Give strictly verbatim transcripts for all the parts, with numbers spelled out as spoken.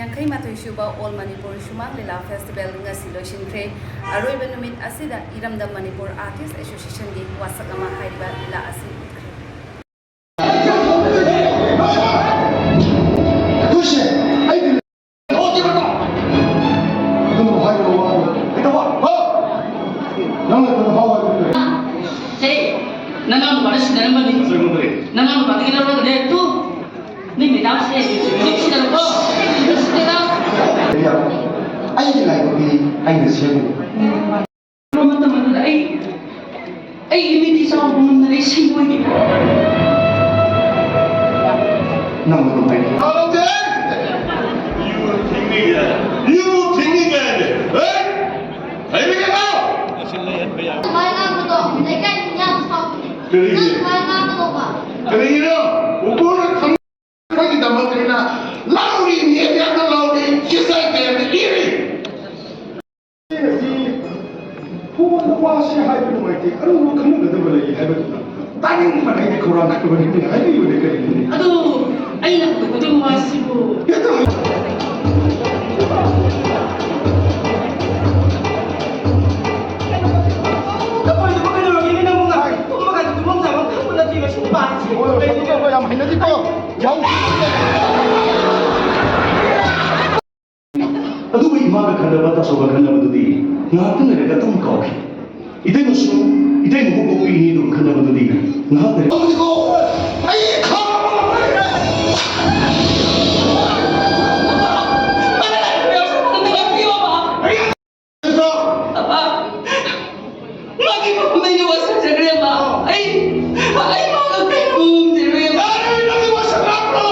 ꯌꯥꯡꯈꯩ ꯃꯥꯊꯣꯏ ꯁꯨꯕ All Manipur Sumang Lila Festival ꯉꯁꯤ ꯂꯣꯏꯁꯤꯟꯈ꯭ꯔꯦ꯫ ꯑꯔꯣꯏꯕ ꯅꯨꯃꯤꯠ ꯑꯁꯤꯗ ꯏꯔꯝꯗꯝ ꯃꯅꯤꯄꯨꯔ Artist Association ꯒꯤ ꯋꯥꯁꯛ ꯑꯃ ꯍꯥꯏꯔꯤꯕ ꯂꯤꯂꯥ ꯑꯁꯤ ꯎꯠꯈ꯭ꯔꯦ꯫ ꯅꯪꯅ ꯀꯩꯅꯣ ꯐꯥꯎ ꯍꯥꯏꯕ ꯁꯦ, ꯅꯅꯥꯎ ꯅꯨꯄꯥꯅ ꯁꯤꯟꯅꯔꯝꯕꯅꯤ꯫ ꯅꯅꯥꯎ ꯅꯨꯄꯥꯗꯒꯤ ꯂꯧꯔꯒꯅꯦ, ꯇꯨ, ꯅꯣꯏ ꯃꯦꯗꯥꯝꯁꯦ ꯅꯨꯡꯁꯤꯗꯅꯀꯣ, ꯅꯨꯡꯁꯤꯗꯅ꯫ ꯑꯩꯒꯤ ꯂꯥꯏꯕꯛꯇꯤ ꯑꯩꯅ ꯁꯦꯝꯃꯤ꯫ ꯃꯇꯝ ꯑꯗꯨꯗ ꯑꯩ, ꯑꯩꯒꯤ ꯃꯤꯠꯇꯤ ꯆꯥꯎꯕ ꯉꯝꯗꯅ ꯑꯩ ꯁꯤꯕ ꯑꯣꯏꯈꯤꯕ꯫ ꯅꯪ ꯑꯗꯨꯝ ꯍꯥꯏ꯫ You think me, you think me, hey? ꯍꯩꯕꯤꯒꯦꯀꯣ? ꯑꯗꯨꯃꯥꯏꯅ ꯉꯥꯡꯕꯗꯣ ꯂꯩꯀꯥꯏ ꯃꯤ ꯌꯥꯝ ꯁꯥꯎꯕꯅꯦ꯫ ꯀꯔꯤꯒꯤ? ꯅꯪ ꯑꯗꯨꯃꯥꯏꯅ ꯉꯥꯡꯒꯅꯣꯕ꯫ ꯀꯔꯤꯒꯤꯅꯣ? ꯎꯄꯨꯅ ꯊꯝ-, ꯑꯩꯈꯣꯏꯒꯤꯗꯃꯛꯇꯅꯤꯅ ꯂꯧꯔꯤꯅꯤ, ꯌꯥꯝꯅ ꯂꯧꯔꯤ, ꯁꯤꯁꯇꯔ ꯀꯦꯝꯅ ꯏꯔꯤ꯫ ꯉꯁꯤ ꯐꯣꯟꯗ ꯋꯥꯁꯦ ꯍꯥꯏꯕ ꯅꯨꯡꯉꯥꯏꯇꯦ, ꯑꯔꯨꯕ ꯈꯟꯅꯒꯗꯕ ꯂꯩ ꯍꯥꯏꯕꯗꯨꯅ ꯇꯥꯅꯤꯡꯕꯅ ꯑꯩꯗꯤ ꯈꯧꯔꯥꯡ ꯈꯠꯄꯅꯤ꯫ ꯍꯥꯏꯕꯤꯌꯨꯅꯦ, ꯀꯔꯤꯅꯣꯅꯦ? ꯑꯗꯨ ꯑꯩꯅ ꯍꯧꯗꯣꯛꯀꯗꯕ ꯋꯥꯁꯤꯕꯨ꯫ ꯍꯦꯛꯇ ꯍꯥꯏ-, ꯀꯩꯗꯧꯔꯒꯦꯅꯦ ꯅꯪꯕꯨ? ꯉꯥꯏꯍꯥꯛ ꯇꯨꯝꯕꯒꯁꯦ ꯇꯨꯝꯐꯝ ꯆꯥꯐꯝ ꯈꯪꯕ ꯅꯠꯇꯦ ꯃꯁꯤ ꯅꯨꯄꯥꯁꯦ꯫ ꯍꯣꯏ, ꯍꯣꯏ, ꯀꯩꯅꯣ ꯇꯧꯕ ꯌꯥꯝ ꯍꯩꯅꯗꯦꯀꯣ꯫ ꯌꯥꯎ-, ꯑꯗꯨꯕꯨ ꯏꯃꯥꯒ ꯈꯟꯅꯕ, ꯇꯥꯆꯧꯒ ꯈꯟꯅꯕꯗꯨꯗꯤ ꯉꯥꯏꯍꯥꯛꯇꯪ ꯂꯩꯔꯒ ꯑꯗꯨꯝ ꯀꯥꯎꯈꯤ꯫ ꯏꯇꯩꯃꯁꯨ, ꯏꯇꯩꯃꯕꯨ ꯄꯣꯛꯄꯤꯅꯤ ꯑꯗꯨꯝ ꯈꯟꯅꯕꯗꯨꯗꯤ ꯉꯥꯏꯍꯥꯛ ꯂꯩꯔꯒ꯫ ꯑꯩ ꯈꯪ-, ꯃꯥꯒꯤ ꯃꯐꯝꯗ ꯑꯩꯅ ꯋꯥꯁꯛꯆꯈ꯭ꯔꯦꯕ꯫ ꯑꯩ, ꯑꯩ ꯃꯥꯒ ꯀꯩꯅꯣ ꯉꯝꯖꯔꯣꯏꯕ꯫ ꯌꯥꯔꯦ, ꯅꯪꯒꯤ ꯋꯥꯁꯛ ꯂꯥꯛꯄ꯭ꯔꯣ?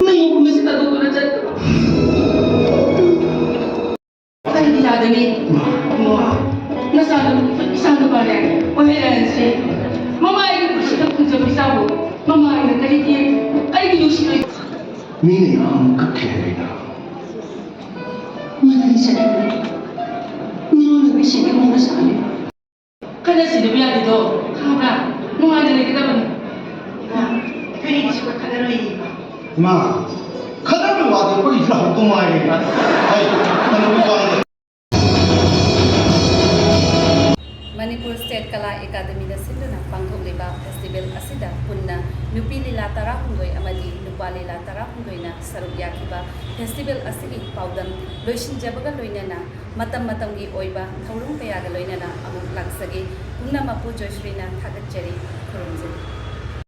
ꯅꯪ ꯃꯐꯝꯗ ꯁꯤ ꯊꯥꯗꯣꯛꯇꯨꯅ ꯆꯠꯈ꯭ꯔꯣ꯫ ꯑꯩꯗꯤ ꯌꯥꯒꯅꯤ꯫ ꯏꯃꯥ, ꯅꯆꯥꯅꯨ-, ꯏꯆꯥꯅꯨꯄꯥꯅꯦ, ꯑꯣꯏꯍꯜꯂꯁꯤ꯫ ꯃꯃꯥ ꯑꯩꯒꯤ ꯄꯨꯟꯁꯤꯗ ꯐꯪꯖꯕ ꯏꯆꯥꯕꯨ ꯃꯃꯥ ꯑꯩꯅ ꯀꯔꯤꯒꯤ, ꯀꯔꯤꯒꯤ ꯅꯨꯡꯁꯤꯔꯣꯏ? ꯃꯤꯅ ꯌꯥꯝ ꯀꯞꯈꯤ ꯍꯥꯏꯔꯛꯏꯗ꯫ ꯃꯗꯨꯗꯤ ꯆꯠꯂꯨꯔꯦ꯫ ꯃꯤꯑꯣꯏꯕꯒꯤ ꯁꯤꯒꯤ ꯍꯧꯅꯁꯥꯅꯤ꯫ ꯈꯠꯅ ꯆꯩꯅꯕ ꯌꯥꯗꯦꯗꯣ, ꯈꯪꯕ꯭ꯔꯥ? ꯅꯨꯡꯉꯥꯏꯅ ꯂꯩꯒꯗꯕꯅꯤ꯫ ꯏꯃꯥ, ꯑꯩꯈꯣꯏꯅꯤꯗꯤ ꯁꯨꯡꯈꯠ ꯈꯠꯅꯔꯣꯏꯌꯦ, ꯏꯃꯥ꯫ ꯏꯃꯥ, ꯈꯠꯅꯕꯒꯤ ꯋꯥꯗꯤ ꯑꯩꯈꯣꯏꯒꯤꯁꯨ ꯍꯧꯗꯧ ꯉꯥꯏꯔꯦ꯫ ꯑꯩ ꯀꯩꯅꯣꯒꯤ ꯋꯥꯗꯤ꯫ ꯃꯅꯤꯄꯨꯔ ꯁ꯭ꯇꯦꯠ ꯀꯂꯥ ꯑꯦꯀꯥꯗꯃꯤꯅ ꯁꯤꯟꯗꯨꯅ ꯄꯥꯡꯊꯣꯛꯂꯤꯕ ꯐꯦꯁꯇꯤꯚꯦꯜ ꯑꯁꯤꯗ ꯄꯨꯟꯅ ꯅꯨꯄꯤ ꯂꯤꯂꯥ ꯇꯔꯥꯍꯨꯝꯗꯣꯏ ꯑꯃꯗꯤ ꯅꯨꯄꯥ ꯂꯤꯂꯥ ꯇꯔꯥꯍꯨꯝꯗꯣꯏꯅ ꯁꯔꯨꯛ ꯌꯥꯈꯤꯕ ꯐꯦꯁꯇꯤꯚꯦꯜ ꯑꯁꯤꯒꯤ ꯄꯥꯎꯗꯝ ꯂꯣꯏꯁꯤꯟꯖꯕꯒ ꯂꯣꯏꯅꯅ ꯃꯇꯝ ꯃꯇꯝꯒꯤ ꯑꯣꯏꯕ ꯊꯧꯔꯝ ꯀꯌꯥꯒ ꯂꯣꯏꯅꯅ ꯑꯃꯨꯛ ꯂꯥꯛꯆꯒꯦ꯫ ꯄꯨꯝꯅꯃꯛꯄꯨ ꯖꯣꯏꯁ꯭ꯔꯤꯅ ꯊꯥꯒꯠꯆꯔꯤ, ꯈꯨꯔꯨꯝꯖꯔꯤ꯫